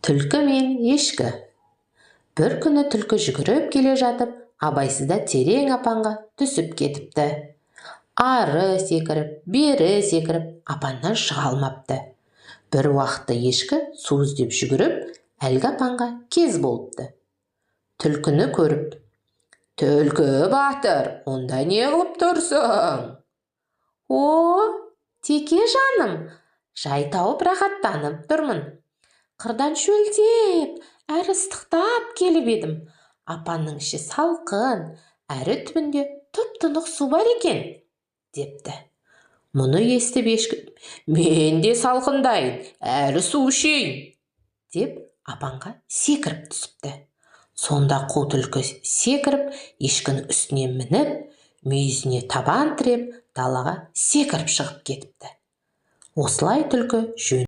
Түлкі мен ешкі. Бір күні түлкі жүгіріп келе жатып, абайсызда терең апанға түсіп кетіпті. Ары секіріп, бері секіріп, апаннан шыға алмапты. Бір уақытта ешкі су іздеп жүгіріп, әлгі апанға кез болыпты. Түлкіні көріп: «Түлкі батыр, онда не қылып тұрсың?» «О, теке жаным, жай тауып рахаттанып тұрмын. Қырдан шөлдеп әрі ыстықтап келіп едім. Апанның іші салқын, әрі түбінде тұп-тұнық су бар екен», – депті. Мұны естіп ешкі: «Мен де салқындайын әрі су ішейін», – деп апанға секіріп түсіпті. Сонда қу түлкі секіріп ешкінің үстіне мініп, мүйізіне табан тіреп, далаға секіріп шығып кетіпті. Осылай түлкі жөн